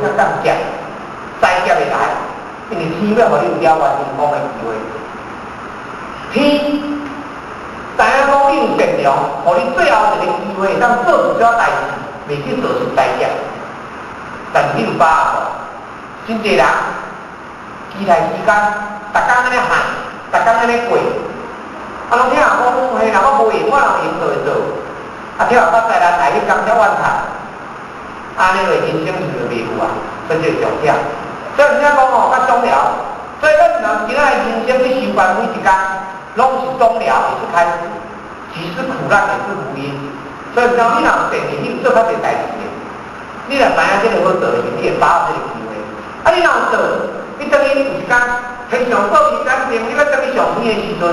才當接，再接會來，因為天欲予你有了完成功的機會。天知影講你有善良，予你最後一个機會，當做一小代誌，袂去做出代志。但是你有把握無？真濟人期待時間，逐工按呢喊，逐工按呢過，啊，攏聽人講，嘿，若我無閒，我若有閒就會做。啊，聽人講災難來，彼工才怨嘆，按呢落人生是就袂有啊，這就是重點。所以毋才講吼，較總療。所以咱人今仔的人生去修辦每一工，攏是總療，也是開始，即使苦難也是福音。所以講，你若有善念，你有做較濟代誌的。你若知影這个好做的時，你會把握這個機會。啊，你若有做，你等於有一工天上過時間定，你欲轉去上天的時陣，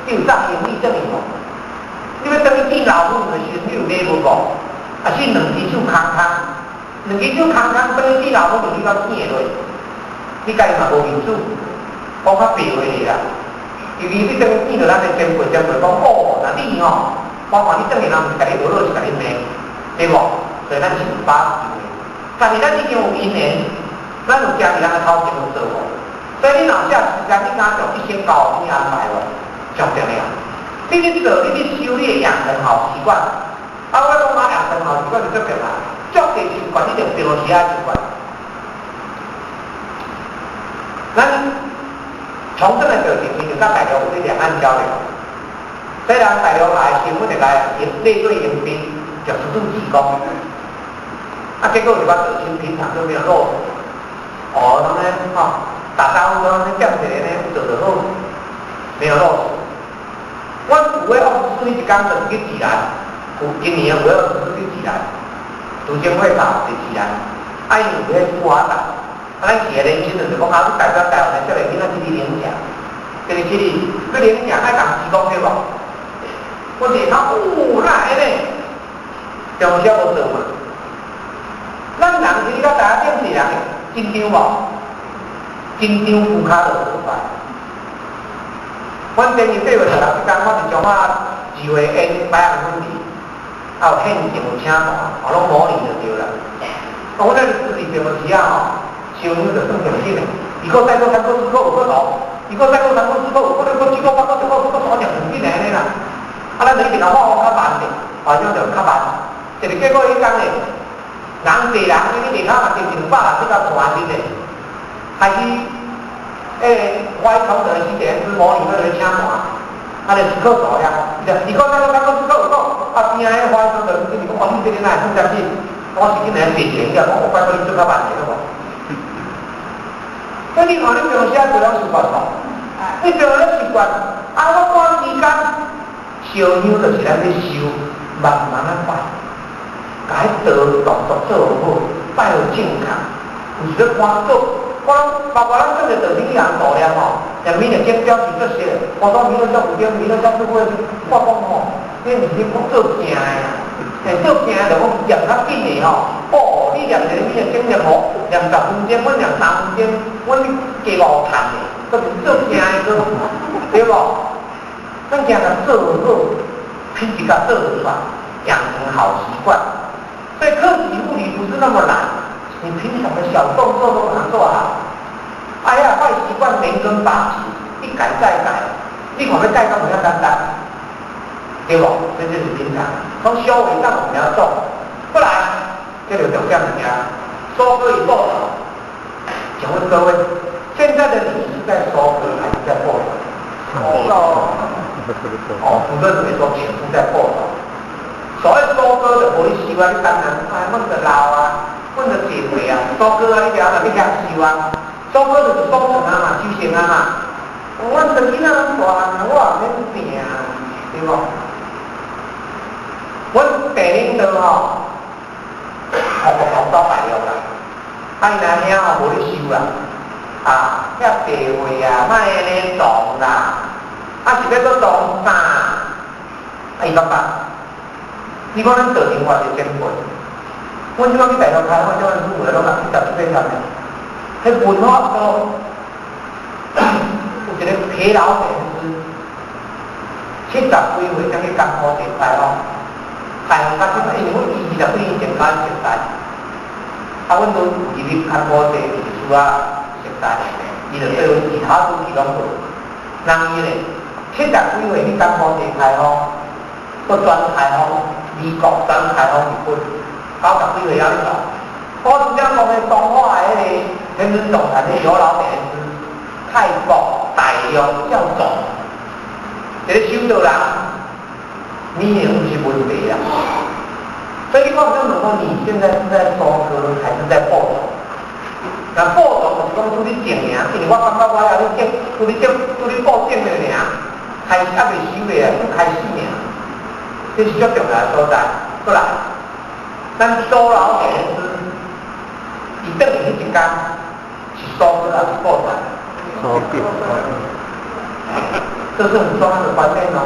你有送行李轉去無？你欲轉去見老母的時陣，你有禮物無？啊，是兩隻手空空，兩隻手空空轉去見老母，就你敢見會落？你家己嘛無面子，講較白話咧啦。尤其你轉去見著咱的前輩，前輩講哦，若你吼，我看你轉去人毋是共你學落，是共你罵，對無？所以咱是有把握機會。但是咱已經有因緣，咱有行佇人的頭前有做無？所以你若有這時間，你敢將一生交予天安排無？上重要。你去做，你去修，你會養成好習慣。啊，我講啊，養成好習慣就足重要。足濟習慣，你著平常時愛習慣。咱從這個就就是就佮大陸有咧兩岸交流。雖然大陸來時，阮就來列隊迎賓，90度鞠躬。啊，結果就我做手平常都沒有落。哦，攏咧吼，打招呼攏咧點一個呢，做就好，沒有落。阮5月24彼一工就是去宜蘭，有今年5月24去宜蘭，杜正會頭佇宜蘭，啊，因為有彼富華島，啊，咱去的年輕人就講啊，你代表台灣來少年囡仔去領獎，就是去去領獎愛共鞠躬對無？我一看，哦，哪會按呢？中時無做嘛。咱人是你甲大家頂濟人會緊張無？緊張龜跤就無快。阮頂日8月16彼工，我佇彰化2月演白楊分離，啊有現場有請團，哦攏模擬就對啦。啊，我那個自己節目時啊吼，燒香就算上緊的，一個、三個、三個、四個、五個、六，一個、三個、三個、四個、五個、六個、七個、八個、九個、十個、十個，上緊的按呢啦。啊，咱就一直共發較慢的，好像就較慢。一個結果彼工呢，人濟人，你下跤嘛接近100人，這個團裡的，開始，我喺康德的時陣是模擬那個請團，啊，就一個數呀，一個、三個、三個、四個、五個，啊邊仔彼個花康德，就是講，哦，你這個哪會算這緊？我是緊來坐前個，講我拜託你做較慢點好無？所以你看，你平常時做了習慣無？你做了習慣，啊，我趕時間，燒香就是咱咧修，慢慢仔拜，共彼道動作做好，拜予正確。有時咧看做，我包括咱做個道場去人度念吼，念彌勒經表示做熟，我講彌勒叫五經，彌勒叫四會，我講吼，你毋是講做正的啦，欸，做正的就講念較緊的吼，哦，你念一個彌勒經念吼，念10分鐘，阮念3分鐘，阮加五趁的，閣是做正的閣，對無？咱定共做好，品質共做出來，養成好習慣。所以克己復禮不是那麼難，你平常的小動作都把它做好。哎呀，壞習慣連根拔起，一改再改，你看欲改敢有遐簡單，對無？這就是平常。從修為上我們要做，不然這個重點物件，收割與播種。請問各位，現在的你是在收割還是在播種？哦，福哥只會說全部在播種。所謂收割就無你收啊，你當然啊，阮就老啊，阮就謝歲啊，收割啊，你就啊，你遐收啊，收割就是收成啊嘛，收成啊嘛。阮就囡仔攏大漢啊，我也免拼啊，對無？阮地領導吼，互國紅到大陸啦，啊𪜶阿兄吼無咧收啦，啊，遐地位啊，莫按呢撞啦，啊是欲閣撞啥？啊伊感覺，你講咱道場偌濟前輩，阮這擺去大陸開會，這擺師傅攏共77歲爾，彼文化科有一個疲勞禪師，70幾歲才去江湖地開哦，開放到這擺，因為阮伊20幾年前開始來，啊，阮都入去柬埔寨就是需要熟悉，伊就對阮其他都去攏無。人伊咧70幾歲去柬埔寨開荒，閣轉開荒美國，轉開荒日本，90幾歲猶咧做。我拄才講的彰化的彼个天尊總壇的有老禅師，泰國大量教宗，這个修道人，年齡毋是問題啦。所以我想問講，你現在是在收割還是在播種？那播種就是講拄咧種爾，因為我感覺我猶咧種，拄咧種，拄咧播種的爾，開始猶未收的啊，拄開始爾，這是足重要的所在。過來，咱周老禪師，伊轉去彼一工是收割還是播種？收割。這是很重要的觀念哦。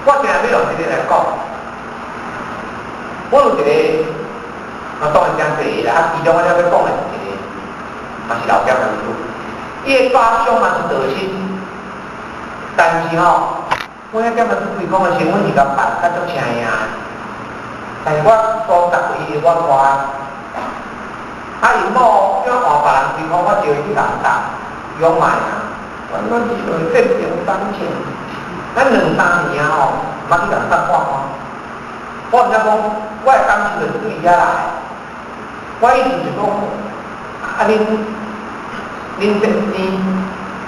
我今日欲用這個來講，我有一個，啊當然誠濟啦，啊其中我了欲講的是一個，嘛是老禪師，伊的家鄉嘛是道心，但是吼，我遐點仔對講的時，阮是共辦較足請的，但是我所十幾我帶，啊𪜶某叫換別人開講，我招伊去共送，伊講莫啊，阮阮是為變成當前，咱兩三年啊吼，毋捌去共送看看。我毋知講，我的感受就是對伊遐來，我意思是講，啊恁先生轉去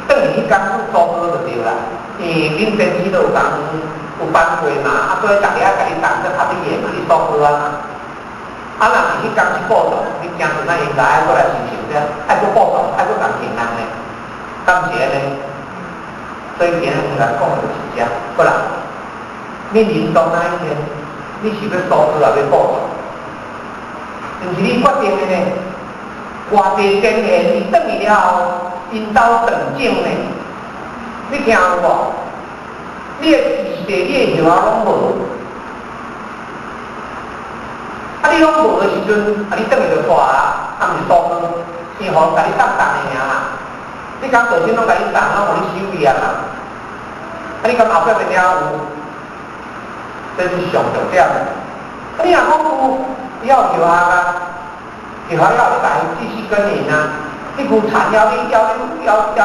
彼工去收割就對啦，因為恁先生都有共有班過嘛，啊所以逐个愛共你送做合你的嘛，你收割啊嘛。啊，若是彼工去播種，你驚陣仔應該愛閣來申請這，愛閣播種，愛閣共停人呢？敢是按呢？所以今日來講的就是這，過來，你臨終那一天，你是欲收割抑欲播種？毋是你決定的呢？偌濟先賢，伊轉去了後，𪜶走斷種呢？你聽有無？你的知識、你的葉仔攏無，啊！你攏無的時陣，啊！你轉去就煞啊，啊毋是收割，伊予共你送送的爾啦。你講道親攏共你送，攏予你收去啊嘛？啊！你敢後壁面了有？這是上重點的。啊！你若講有，你要學啊，學了後你來繼續耕耘啊。你有田了，你要你要要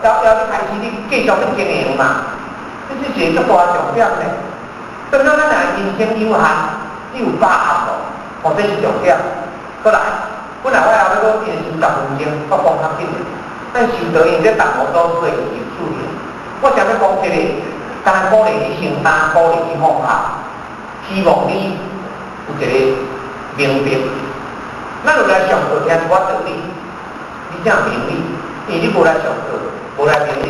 要要你開始你繼續去經營嘛。這是一個足大重點呢。當咱咱若人生有限，你有把握無？哦，這是重點。過來，本來我也欲閣練習10分鐘，我講較緊的。咱修道因這逐個都做有注意。我想欲講這個，敢若鼓勵你承擔，鼓勵你放下，希望你有一個明白。咱有來上課聽一寡道理，你才明理。因為你無來上課，無來明理，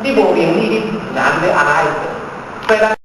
你無明理，你毋知影欲按怎愛做。所以咱。